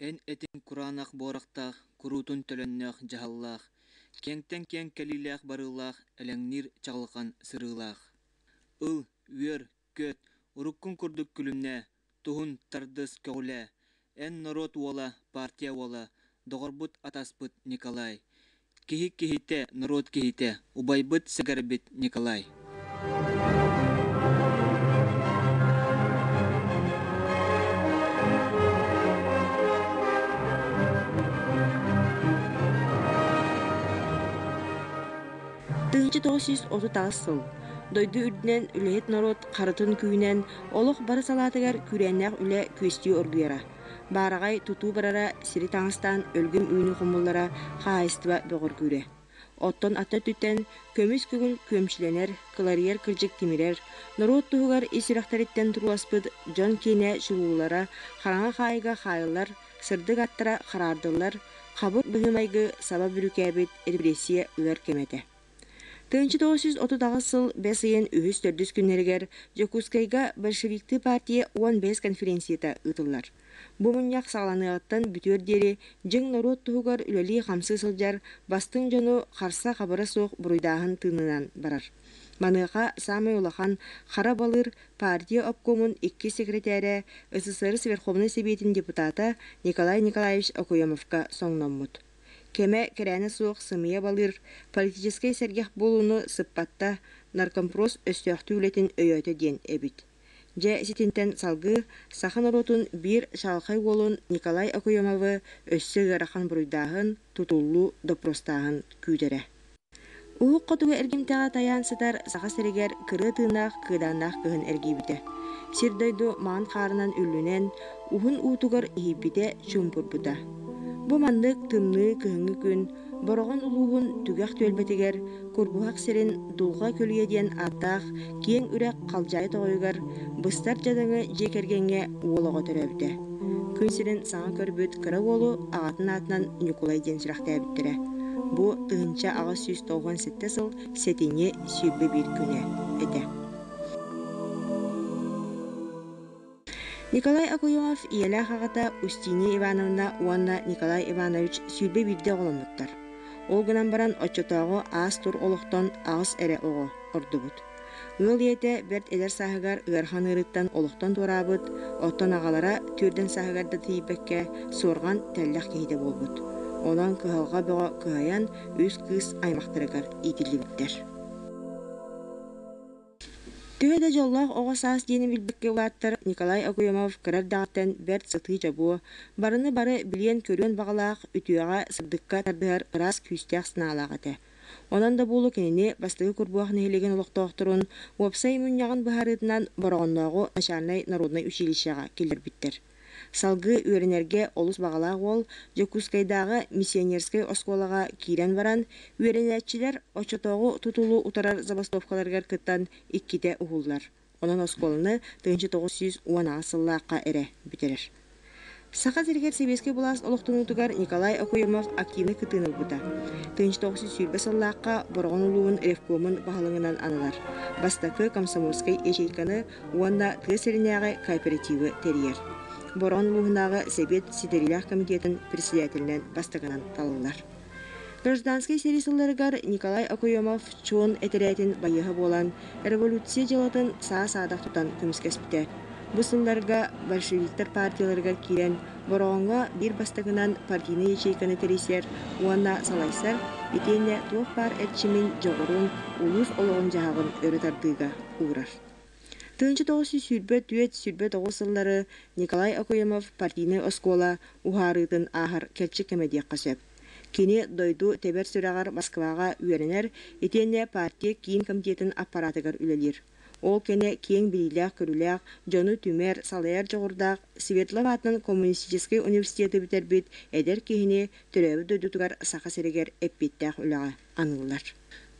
Эн этиҥ кураанах буорахтаах, куруутун төлөннөөх дьаһаллаах, киэҥтэн киэҥ кэлиилээх-барыылаах, элэҥниир чаҕылҕан сырыылаах. Ыл, үөр, көт, уруккуҥ курдук күлүмнээ, туһун тардыс, көҕүлээ. Эн норуот уола, партия уола, доҕорбут атаспыт Николай. Киһи киһитэ, норуот киһитэ, убайбыт сэгэрбит Николай. 1938 сыл дойду үрдүнэн үлэһит норуот харытын күүһүнэн олох бары салаатыгар күүрээннээх үлэ күөстүү оргуйара. Баараҕай тутуу барара, сири таҥастаан өлгөм үүнүү хомуллара, хаһаайыстыба бөҕөргүүрэ. Оттон ата өттүттэн көмүс көҥүл күөмчүлэнэр, кыларыйар кырдьык тимирэр, норуот туһугар ис сүрэхтэриттэн турууласпыт дьон киэнэ чулуулара хараҥа хаайыга хаайыллар, сырдык аттара хараардыллар, хабыр быһыы-майгы саба бүрүүкээбит репрессия ыар кэмэ этэ. 1938 сыл бэс ыйын үһүс-төрдүс күннэригэр Дьокуускайга большевиктыы партия 15 конференцията ыытыллар. Бу мунньах саҕаланыаҕыттан бүтүөр диэри дьиҥ норуот туһугар үлэлии-хамсыы сылдьар бастыҥ дьону харса-хабыра суох буруйдааһын тыынынан барар. Маныаха саамай улахан хара балыыр партия обкомун иккис секретарэ, СССР Верховнай Сэбиэтин депутата Николай Николаевич Окоемовка соҥноммут. Кэмэ кэрээнэ суох сымыйа балыыр политическай сэргэх буолууну сыппатта, наркомпрос өстөөхтүү үлэтин өйөөтө диэн эбит. Дьэ, ситинтэн салгыы саха норуотун биир чаҕылхай уолун Николай Окоемовы өссө ыарахан буруйдааһын, тутуллуу, доппуруостааһын күүтэрэ. Уһук хотугу эргимтэҕэ тайаан сытар Саха сиригэр кырыа тыыннаах кыыдааннаах кыһын эргийбитэ. Сир-дойду маҥан хаарынан үллүнэн, уһун уутугар иһийбитэ, чуумпурбута. Бу маннык тымныы кыһыҥҥы күн Бороҕон улууһун түгэх түөлбэтигэр Курбуһах сирин Дулҕа Көлүйэ диэн ааттаах киэҥ үрэх халдьаайы тоҕойугар быстар дьадаҥы дьиэ кэргэҥҥэ уол оҕо төрөөбүтэ. Күн сирин саҥа көрбүт кыра уолу аҕатын аатынан Ньукулай диэн сүрэхтээбиттэрэ. Бу 1897 сыл сэтинньи 21 күнэ этэ. Николай Окоемов ийэлээх аҕата Устинья Ивановна уонна Николай Иванович 21 оҕоломмуттар. Ол гынан баран оччотооҕу аас-тур олохтон аҕыс эрэ оҕо ордубут. Ыал ийэтэ бэрт эдэр сааһыгар ыарахан ыарыыттан олохтон туораабыт, оттон аҕалара түөрдэн сааһыгар да тиийбэккэ суорҕан тэллэх киһитэ буолбут. Онон кыһалҕа бөҕө кыһайан үс кыыс аймахтарыгар иитиллибиттэр. Төһө да дьоллоох оҕо саас диэни билбиккэ улааттар Николай Окоемов кыра эрдэҕиттэн бэрт сытыы чобуо, барыны бары билиэн-көрүөн баҕалаах, үтүөҕэ, сырдыкка тардыһар ыраас күүстээх санаалаах этэ. Онон да буолуо кинини Бастакы Курбуһах нэһилиэгин олохтоохторун уопсай мунньаҕын быһаарыытынан Бороҕоннооҕу начальнай народнай училищеҕа киллэрбиттэр. Салгыы үөрэнэргэ олус баҕалаах уол Дьокуускайдааҕы миссионерскай оскуолаҕа киирэн баран, үөрэнээччилэр оччотооҕу тутулу утарар забастовкаларыгар кыттан иккитэ уһуллар. Онон оскуоланы 1918 сыллаахха эрэ бүтэрэр. Саха сиригэр сэбиэскэй былаас олохтонуутугар Николай Окоемов активнай кыттыыны ылбыта. 1920 сыллаахха Бороҕон улууһун ревкомун баһылыгынан аналар. Бастакы комсомольскай ячейканы уонна тыа сиринээҕи кооперативы тэрийэр. Бороҕон улууһунааҕы Сэбиэт ситэриилээх комитетын председателинэн бастакынан талыллар. Гражданскай сэрии сылларыгар Николай Окоемов чуон этэрээтин байыаһа буолан, революция дьыалатын саа-саадах тутан көмүскэспитэ. Бу сылларга большевиктар партияларыгар киирэн, Бороҕоҥҥо биир бастакынан партийнай ячейканы тэрийсэр уонна салайсар, итиэннэ туох баар эрчимин, дьоҕурун, улуус олоҕун-дьаһаҕын өрө тардыыга уурар. 1924-29 сыллары Николай Окоемов партийнай оскуола уһаарыытын ааһар кэрчик кэмэ диэххэ сөп. Кини дойду тэбэр сүрэҕэр Москваҕа үөрэнэр итиэннэ партия киин комитетын аппаратыгар үлэлиир. Ол кэннэ киэҥ билиилээх-көрүүлээх, дьону түмэр, салайар дьоҕурдаах Светлов аатынан коммунистическай университеты бүтэрбит эдэр киһини төрөөбүт дойдутугар Саха сиригэр эппиэттээх үлэҕэ аныыллар.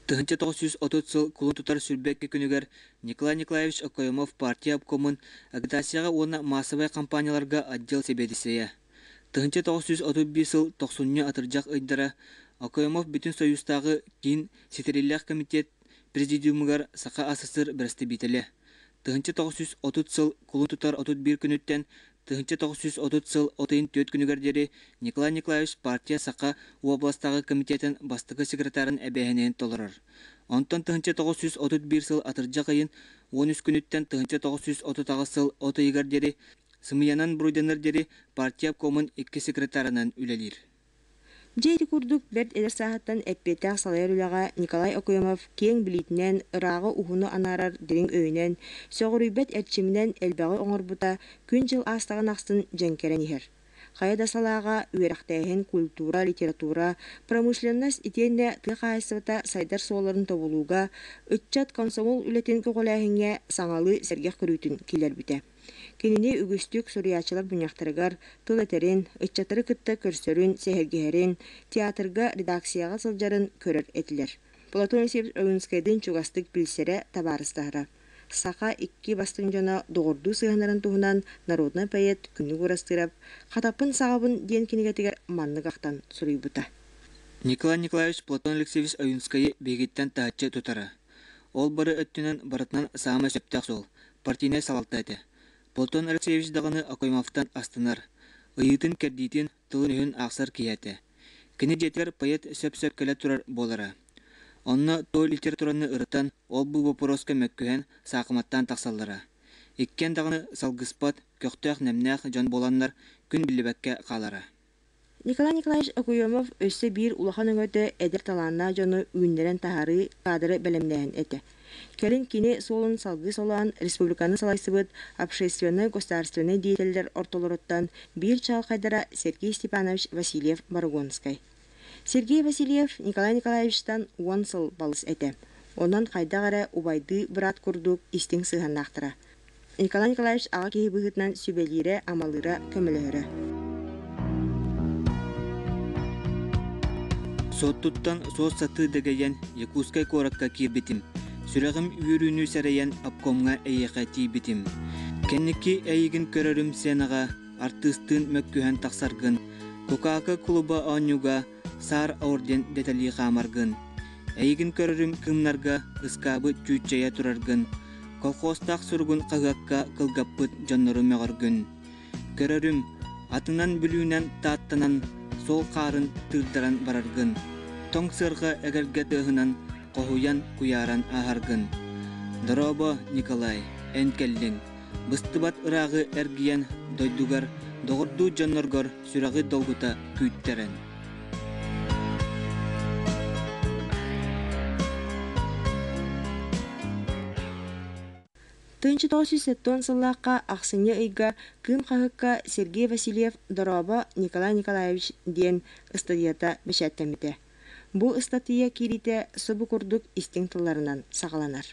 1930 сыл кулун тутар 22 күнүгэр Николай Николаевич Окоемов партия обкомун агитацияҕа уонна маассабай кампанияларга отдел сэбиэдиссэйэ. 1931 сыл тохсунньу-атырдьах ыйдара Окоемов Бүтүн Союзтааҕы Киин Ситэриллээх комитет президиумугар Саха АССР бэрэстэбиитэлэ. 1930 сыл кулун тутар 31 күнүттэн 1930 сыл от ыйын 4 күнүгэр диэри Николай Николаевич партия Саха уобаластааҕы комитетын бастакы секретарын эбээһинэһин толорор. Онтон 1931 сыл атырдьах ыйын 13 күнүттэн 1938 сыл от ыйыгар диэри сымыйанан буруйданар диэри партия обкомун икки секретарынан үлэлиир. Дьэ ити курдук бэрт эдэр сааһыттан эппиэттээх салайар үлэҕэ Николай Окоемов киэҥ билиитинэн, ырааҕы-уһуну анаарар дириҥ өйүнэн, сөҕүрүйбэт эрчиминэн элбэҕи оҥорбута күн-дьыл аастаҕын ахсын дьэҥкэрэн иһэр. Хайа да салааҕа үөрэхтээһин, культура, литература, промышленность итиэннэ тыа хаһаайыстыбата сайдар суолларын тобулууга, ыччат комсомол үлэтин көҕүлээһиҥҥэ саҥалыы сэргэх көрүүтүн киллэрбитэ. Кинини үгүстүк суруйааччылар мунньахтарыгар тыл этэрин, ыччаттары кытта көрсөрүн, сэһэргэһэрин, театрга, редакцияҕа сылдьарын көрөр этилэр. Платон Алексеевич Ойуунскайдыын чугастык билсэрэ, табаарыстаһара. Саха икки бастыҥ дьоно доҕордуу сыһыаннарын туһунан народнай поэт Күннүк Уурастыырап «Хатаппын саҕабын» диэн кинигэтигэр маннык ахтан суруйбута. Николай Николаевич Платон Алексеевич Ойуунскайы биһигиттэн таһыччы тутара. Ол бары өттүнэн барытынан саамай сөптөөх суол, партийнай салалта этэ. Платон Алексеевич даҕаны Окоемовтан астынар, ыйыытын-кэрдиитин, тылын-өһүн аахсар киһи этэ. Кини дьиэтигэр поэт сөп-сөп кэлэ турар буолара. Онно той литератураны ырытан, ол-бу боппуруоска мөккүһэн, саахыматтаан тахсаллара. Иккиэн даҕаны салгыспат, көхтөөх-нэмнээх дьон буоланнар күн биллибэккэ хаалара. Николай Николаевич Окоемов өссө биир улахан өҥөтө эдэр талааннаах дьону үүннэрэн таһаарыы, кадры бэлэмнээһин этэ. Кэлин кини суолун салгыы солоон республиканы салайсыбыт общественнай-государственнай деятеллэр ортолоруттан биир чаҕылхайдара Сергей Степанович Васильев-Борогонскай. Сергей Васильев Николай Николаевичтан 10 сыл балыс этэ. Онон хайдах эрэ убайдыы быраат курдук истиҥ сыһыаннаахтара. Николай Николаевич аҕа киһи быһыытынан сүбэлиирэ-амалыыра, көмөлөһөрө. Суоттуттан суос сатыы дэгэйэн Якутскай куоракка киирбитим. Сүрэҕим үөрүүнү сэрэйэн обкомҥа эйиэхэ тиийбитим. Кэнники эйигин көрөрүм сценаҕа артыыстыын мөккүһэн тахсаргын, Кукаакы клуба оонньууга саар орден дэтэлии хаамаргын, эйигин көрөрүм кыымнарга ыскаабы чүүччэйэ тураргын, колхозтаах суругун хаһыакка кылгаппыт дьоннору мөҕөргүн. Көрөрүм, атынан Бүлүүнэн Тааттанан суол хаарын тыырдаран бараргын, тоҥ сыарҕа эгэлгэ тыаһынан хоһуйан куйааран ааһаргын. Дорообо, Николай, эн кэллиҥ. Быстыбат ырааҕы эргийэн дойдугар, доҕордуу дьонноргор сүрэҕи долгута күүттэрэн. 1970 сыллаахха ахсынньы ыйга Кыым хаһыакка Сергей Васильев «Дорообо, Николай Николаевич» диэн ыстатыйата бэчээттэммитэ. Бу ыстатыйа киириитэ субу курдук истиҥ тылларынан саҕаланар.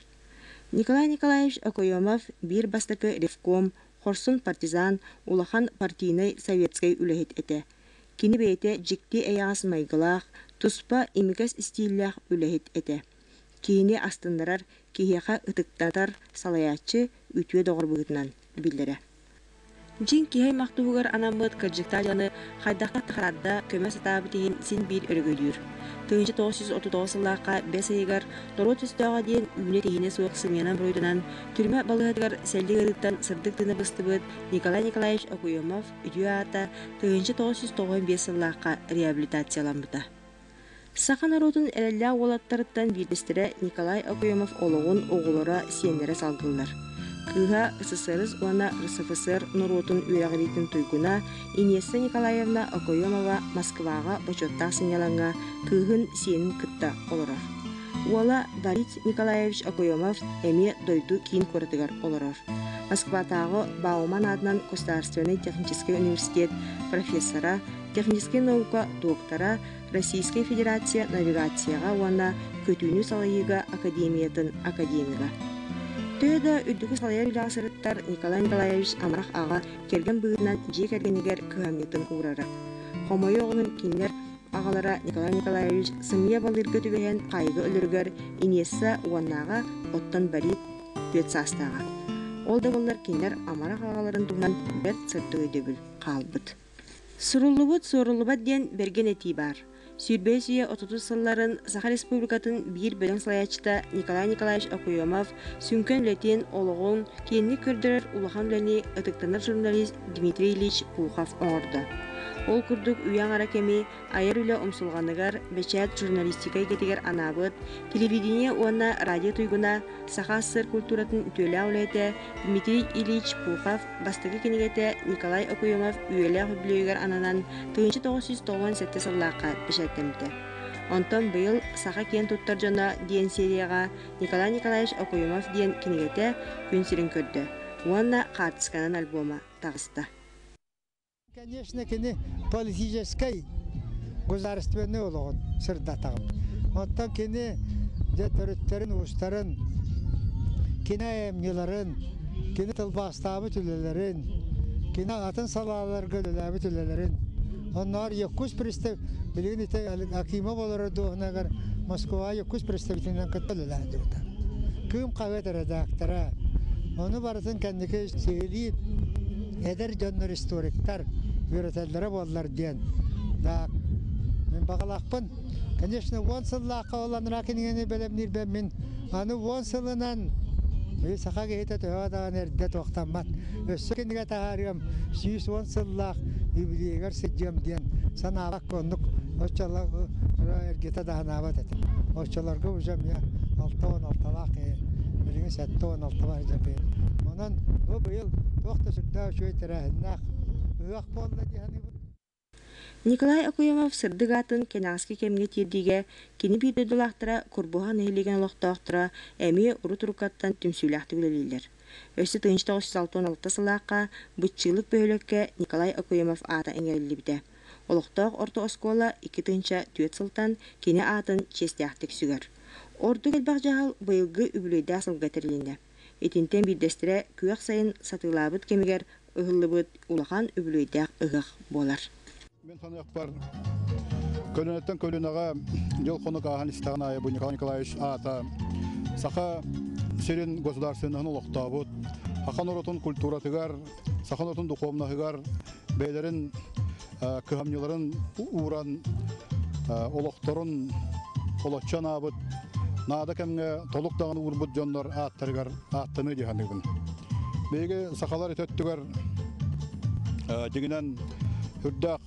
Николай Николаевич Окоемов биир бастакы ревком, хорсун партизан, улахан партийнай советскай үлэһит этэ. Кини бэйэтэ дьикти эйэҕэс майгылаах, туспа имигэс истииллээх үлэһит этэ. Киһини астыннарар, киһиэхэ ытыктатар салайааччы үтүө доҕор быһыытынан биллэрэ. Дьиҥ киһи аймах туһугар анаммыт кырдьыктаах дьону хайдахха харда көмө сатаабыт иһин син биир өрөгөйдүүр. 1939 сыллаахха бэс ыйыгар норуот өстөөҕө диэн үүнэ-тэһиинэ суох сымыйанан буруйданан түрмэ балыыһатыгар сэллик ыарыыттан сырдык тыына быстыбыт Николай Николаевич Окоемов үтүө аата 1995 сыллаахха реабилитацияламмыта. Саха норуотун эрэллээх уолаттарыттан биирдэстэрэ Николай Окоемов олоҕун оҕолоро, сиэннэрэ салгыллар. Кыыһа СССР уонна РСФСР норуотун үөрэҕириитин туйгуна Инесса Николаевна Окоемова Москваҕа бочуоттаах сынньалаҥҥа кыыһын сиэнин кытта олорор. Уола Борис Николаевич Окоемов эмиэ дойду киин куоратыгар олорор. Москватааҕы Бауман аатынан Государственнай техническэй университет профессора, техническэй наука доктора, Российскай Федерация навигацияҕа уонна көтүүнү салайыыга академиятын академига. Төһө да үрдүкү салайар үлэҕэ сырыттар Николай Николаевич амарах аҕа кэргэн быһыытынан дьиэ кэргэнигэр кыһамньытын уурара. Хомойуох иһин кинилэр аҕалара Николай Николаевич сымыйа балыырга түбэһэн хаайыыга өлөрүгэр Инесса уоннааҕа, оттон Борис түөрт саастааҕа. Ол да буоллар кинилэр амарах аҕаларын туһунан бэрт сырдык өйдөбүл хаалбыт. Суруллубут суоруллубат диэн бэргэн этии баар. Сүүрбэһис үйэ отутус сылларын Саха Республикатын биир бөдөҥ салайааччыта Николай Николаевич Окоемов сүҥкэн үлэтин, олоҕун киэҥник көрдөрөр улахан үлэни ытыктанар журналист Дмитрий Ильич Пухов оҥордо. Ол курдук үйэ аҥара кэми айар үлэ умсулҕаныгар, бэчээт журналистика эйгэтигэр анаабыт, телевидение уонна радио туйгуна, Саха СССР культуратын үтүөлээх үлэһитэ Дмитрий Ильич Пухов бастакы кинигэтэ Николай Окоемов үйэлээх үбүлүөйүгэр ананан 1997 сыллаахха бэчээттэммитэ. Онтон быйыл «Саха киэн туттар дьоно» диэн серияҕа Николай Николаевич Окоемов диэн кинигэтэ күн сирин көрдө уонна хаартысканан альбома таҕыста. Конечно, кини политическай государственный олоҕун сырдатаҕын. Оттон кини дьэ төрүттэрин, уустарын, кини айымньыларын, кини тылбаастаабыт үлэлэрин, кини атын салааларга үлэлээбит үлэлэрин, онноор Якутск пристав билигин ити Акимов олорор дуоһунагар Москва Якутск представителинэн кытта үлэлээбитэ. Кыым хаһыат редактора. Ону барытын кэнники сиһилии эдэр дьоннор историктар үөрэтэллэрэ буоллар диэн да мин баҕалаахпын. Конечно, 10 сыллаахха ол анараа кинигэни бэлэмниирбэр мин аны 10 сылынан саха киһитэ төһө даҕаны эрдэ туохтаммат. Өссө кинигэ таһаарыам 110 сыллаах юбилейгар сылдьыам диэн санаабакка оннук оччолор эргитэ да санаабат этим. Оччолорго уже мне 66-лаах киһи билигин 76-бар дьаппыт. Онон бу быйыл туох да сүрдээх үчүгэй тэрээһиннээх ыһыах буолла дии саныыбын. Николай Окоемов сырдык аатын кэнэҕэски кэмҥэ тиэрдиигэ кини биир дойдулаахтара Курбуһах нэһилиэгин олохтоохторо эмиэ урут-уруккаттан түмсүүлээхтик үлэлииллэр. Өссө 1966 сыллаахха Быччыылык бөһүөлэккэ Николай Окоемов аата иҥэриллибитэ. Олохтоох орто оскуола 2004 сылтан кини аатын чиэстээхтик сүгэр. Ордук элбэх дьаһал быйылгы үбүлүөйдээх сылга тэрилиннэ. Итинтэн биирдэстэрэ күөх сайын сатыылаабыт кэмигэр ыһыллыбыт улахан үбүлүөйдээх ыһыах буолар. Мин саныахпар, көлүөнэттэн көлүөнэҕэ дьыл хонук ааһан истэҕин аайы бу Николай Николаевич аата Саха сирин государственноһын олохтообут, саха норуотун культуратыгар, саха норуотун духовноһыгар бэйэлэрин кыһамньыларын ууран олохторун олоччу анаабыт, наада кэмҥэ толук даҕаны уурбут дьоннор ааттарыгар ааттаныы дии саныыбын. Биһиги сахалар ити өттүгэр дьиҥинэн үрдээх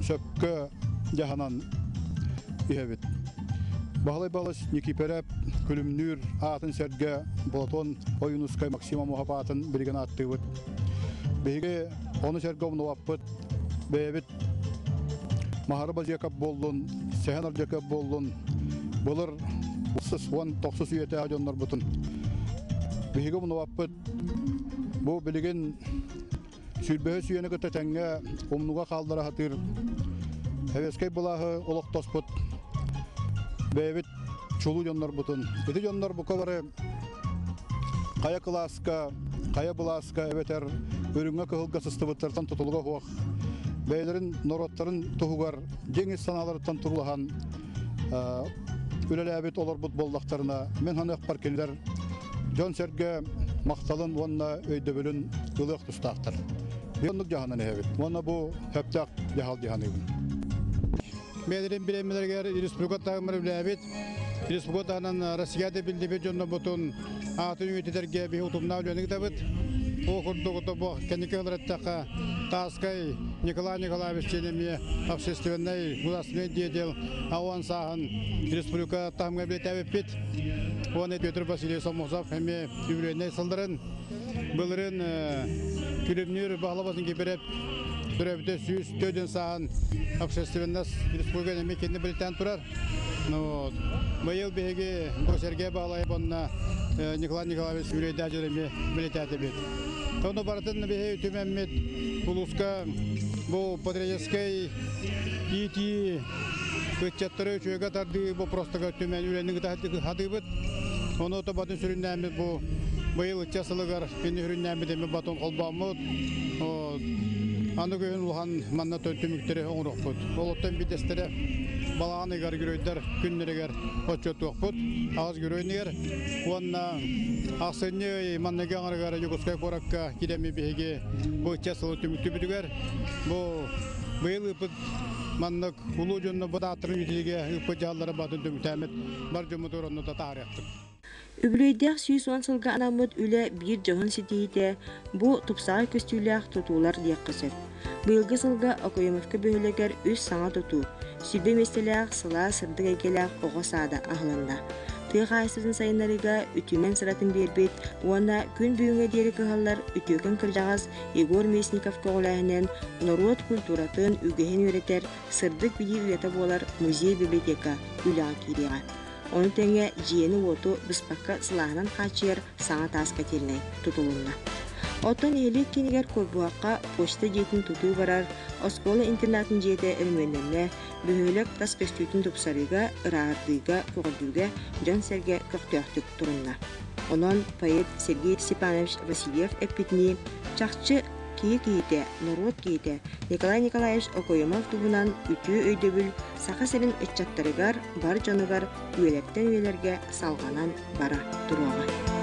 сөпкө дьаһанан иһэбит. Баһылай Балыс Никиипэрэп Күлүмнүүр аатын сэргэ Платон Ойуунускай Максим Омуһап аатын билигин ааттыыбыт. Биһиги ону сэргэ умнубаппыт, бэйэбит Маһары Базеков буоллун, Сэһэн Ардьаков буоллун, былыр 19 үйэтээҕи дьоннорбутун биһиги умнубаппыт. Бу билигин сүүрбэһис үйэни кытта тэҥҥэ умнуга хааллара сатыыр Сэбиэскэй былааһы олохтоспут бэйэбит чулуу дьоннорбутун. Ити дьоннор бука бары хайа кылааска, хайа былааска эбэтэр үрүҥҥэ кыһылга сыстыбыттартан тутулуга суох бэйэлэрин норуоттарын туһугар дьиҥ ис санааларыттан турулаһан үлэлээбит олорбут буоллахтарына, мин саныахпар кинилэр дьон-сэргэ махталын уонна өйдөбүлүн ылыах тустаахтар. Оннук дьаһанан иһэбит. Уонна бу сөптөөх дьаһал дии саныыбын. Бэйэлэрин бириэмэлэригэр республика таһымар үлэлээбит, республика таһынан Россияда биллибит дьоннорбутун аатын үйэтитэргэ биһи утумнаах үлэни ыытабыт. Ол курдук бу кэнники ылар эттэххэ Тааскай Николай Николаевич диэн эмиэ общественнай государственный деятель ауан сааһын республика таһымга бэлиэтээбиппит. Уонна Петр Васильевич Сомосов эмиэ юбилейнай сылларын былырын Күлүмнүүр Баһылабасын Кипиреп төрөөбүтэ 104 сааһын общественность республика эмиэ кинини бэлиэтээн турар. Ну, быйыл биһиги бу Сергей Баһылаев уонна Николай Николаевич Юрийдаах эмиэ бэлиэтээтибит. Ону барытын биһи түмэммит улууска бу патриотическай иитии ыччаттары үчүгэйгэ тардыы боппуруостарга түмэн үлэни хатыыбыт. Ону тобатын сүрүннээммит бу быйыл ыччат сылыгар кини сүрүннээммит эми батон холбооммут. Аны күһүн улахан манна түмүктэри оҥоруохпут. Ол оттон биирдэстэрэ Балаҕан ыйыгар геройдар күннэригэр отчуоттуохпут. Аҕыс геройнигэр уонна ахсынньы ый манныгы аҥарыгар Дьокуускай куоракка кирэми биһиги бу ыччат сылы түмүктүүбүтүгэр бу быйыл ыыппыт маннык улуу дьонно быдааттарын үтүлүгэ ыыппыт дьаһаллары батын түмүктээммит бар дьоммутугар онно татаарыахпыт. Үбүлүөйдээх 110 сылга анаммыт үлэ биир дьоһун ситиһиитэ бу тупсаҕай көстүүлээх тутуулар диэххэ сөп. Быйылгы сылга Окоемовка бөһүөлэгэр үс саҥа тутуу, 20 миэстэлээх сылаас сырдык эйгэлээх оҕо саада аһылынна. Тыа хаһаайыстыбатын сайыннарыыга үтүмэн сыратын биэрбит уонна күн бүгүҥҥэ диэри кыһаллар үтүөкэн кырдьаҕас Егор Местников көҕүлээһинэн норуот культуратын үгэһин үөрэтэр сырдык билии үйэтэ буолар музей-библиотека үлэҕэ киириэҕэ. Ону тэҥэ дьиэни-уоту быспакка сылааһынан хааччыйар саҥа таас котельнай тутулунна. Оттон нэһилиэк киинигэр Курбуһахха почта дьиэтин тутуу барар, оскуола интернатын дьиэтэ өрөмүөннэннэ, бөһүөлэк тас көстүүтүн тупсарыыга, ырааһырдыыга, көҕөрдүүгэ дьон-сэргэ көхтөөхтүк турунна. Онон поэт Сергей Степанович Васильев эппитинии, чахчы киһи киһитэ, норуот киһитэ Николай Николаевич Окоемов туһунан үтүө өйдөбүл Саха сирин ыччаттарыгар, бар дьонугар үйэлэртэн үйэлэргэ салҕанан бара туруоҕа.